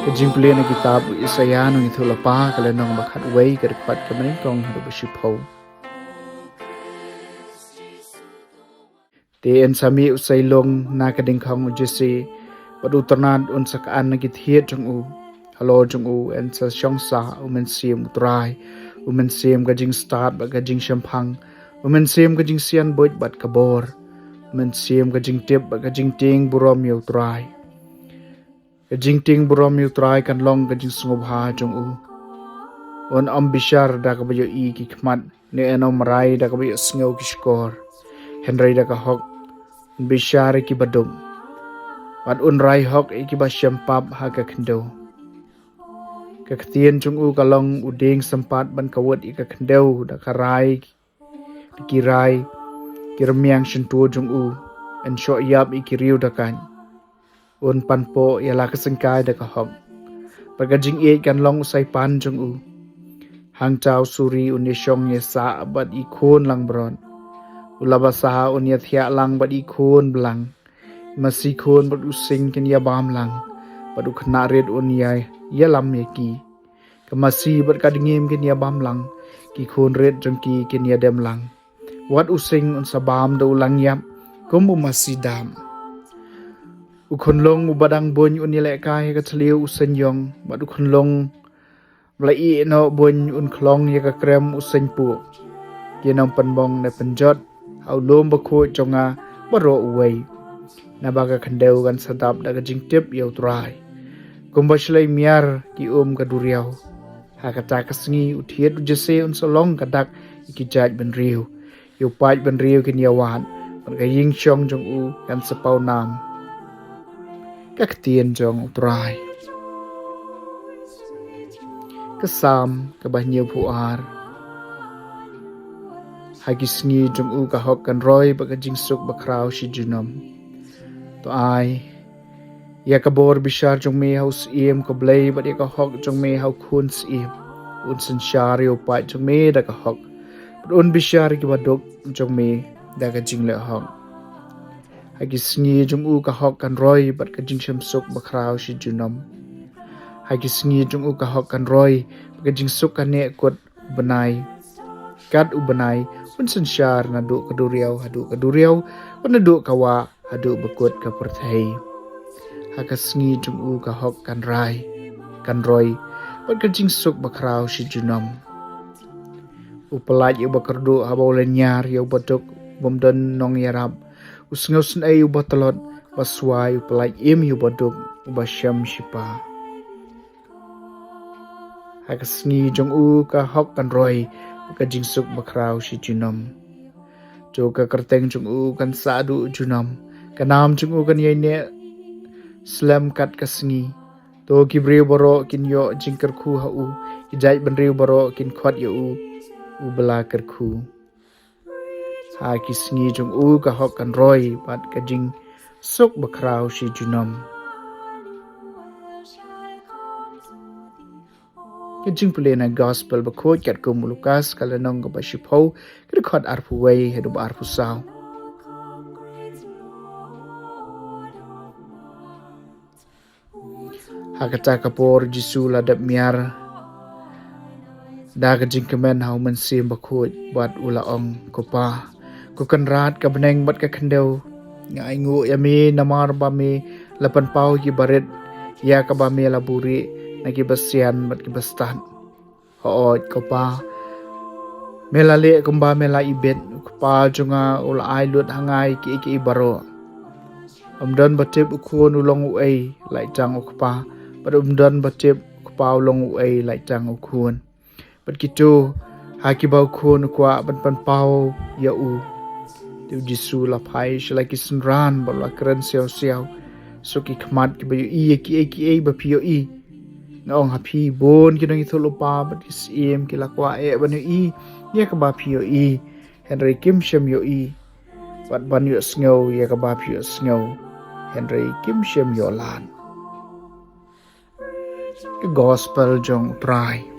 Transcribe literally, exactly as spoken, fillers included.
Ka jingpule na kitab u Isaïah nongïathuhlypa, ka lynnong ba khatwei, ka dkhot kaba nyngkong haduh ba shiphew. Te yn sa mih u seiñ lung na ka diengkhong u Jesse, bad u tnat un sa khan na ki thied jong u. Halor jong u yn sa shong sah u Mynsiem u Trai, u Mynsiem ka jingstad bad ka jingshemphang, u Mynsiem ka jingsianbuit bad ka bor, u Mynsiem ka jingtip bad ka jingtieng burom ïa u Trai. Ka jingtieng burom ïa u Trai kan long ka jingsngewbha jong u. Un ym bishar da kaba ïohi ki khmat, ne un ym rai da kaba ïohsngew ki shkor. Hynrei da ka hok un bishar ïa ki baduk, bad un rai hok ïa ki ba shem pap ha ka khyndew. Ka ktien jong u ka long u dieng sympat ban kawut ïa ka khyndew, da ka rai, da ki rai ki rmiang shyntur jong u. Un shoh ïap ïa ki riew da kaiñ, un panpoh ïa la ka syngkai da ka hok, bad ka jingïeit kan long u saipan jong u. Hangta u suri un ïashong ïasah bad i khun langbrot, u la basa un ïathiah lang bad i khun blang. I masi khun bad u sing kin ïabam lang, bad u khynnah rit un ïa, ïalam ïa ki. Ka masi bad ka dngiem kin ïabam lang, ki khun rit jong ki kin ïadem lang. Wat u sing un sa bam da u langïap kum u masi dap. U khunlung uba dang buiñ un ïalehkai ha ka thliew u seiñ ïong, bad u khunlung ba la ïeh noh buiñ un khlong ïa ka krem u seiñ puh. Kin ym pynmong ne pynjot ha u lum bakhuid jong nga baroh uwei. Naba ka khyndew kan sa dap da ka jingtip ïa u Trai, kumba shlei miar ki um ka duriaw. Ha kata ka sngi u thied u Jesse un sa long ka dak ïa ki jaid bynriew. Ïa u paid bynriew kin ïawad, bad ka ïing shong jong u kan sa paw nam. Ka ktien jong u Trai. Ka Salm kaba hynñiewphew ar. Ha ki sngi jong u ka hok kan roi, bad ka jingsuk bakhraw shi junom. To ai ïa ka bor bishar jong me ha u syiem ka Blei, bad ïa ka hok jong me ha u khun syiem. Un synshar ïa u paid jong me da ka hok, bad un bishar ïa ki baduk jong me da ka jingleh hok. Ha ki sngi jong u ka hok kan roi, bad ka jingsuk bakhraw shi junom. Ha ki sngi jong u ka hok kan roi, bad ka jingsuk kan neh kut u bnai. Kat u bnai un synshar naduh ka duriaw haduh ka duriaw, bad naduh ka wah haduh bakut ka pyrthei. Ha ka sngi jong u ka hok kan rai, kan roi, bad ka jingsuk bakhraw shi junom. U pyllait ïa u bakyrduh haba u lynñiar ïa u baduk bym don nongïarap. U sngewsynei ïa u batlot, ba swai u pyllait im ïa u baduk uba shem shipa. Ha ka sngi jong u ka hok kan roi, ka jingsuk bakhraw shi junom. To ka kyrteng jong u kan sah duh junom, ka nam jong u kan ïaineh slem kat ka sngi. To ki briew baroh kin ïoh jingkyrkhu ha u, ki jaid bynriew baroh kin khot ïa u, u ba la kyrkhu. Ha ki sngi jong u ka hok kan roi, bad ka jingsuk bakhraw shi junom. Ka jingpule na gospel bakhuid katkum u Lukas, ka lynnong kaba shiphew, ka dkhot arphew wei haduh ba arphew saw. Ha kata ka por Jisu la dep miar da ka jingkmen ha u Mynsiem Bakhuid, bad u la ong, Ko Pa, ko Kynrad ka bneng bad ka khyndew, nga ainguh ïa me namar ba me la pynpaw ïa ki barit ïa kaba me la buhrieh na ki basian bad ki bastad. Hooid ko Pa, me la leh kumba me la ibit. U Kpa jong nga u la ai lut ha nga ïa kiei kiei baroh. Ym don ba tip u Khun u long uei, lait tang u Kpa, bad ym don ba tip u Kpa u long uei, lait tang u Khun, bad kito ha kiba u Khun u kwah ban pynpaw ïa u. Te u Jisu u la phai sha la ki synran bad u la kren siaw siaw, Suk ki khmat kiba ïohi ïa kiei kiei ba phi ïohi. Nga ong ha phi, bun ki nongïathuhlypa bad ki syiem ki la kwah eh ban ïohi ïa kaba phi ïohi, hynrei kim shym ïohi, bad ban ïohsngew ïa kaba phi ïohsngew, hynrei kim shym ïoh lad. Ka Gospel jong U Trai.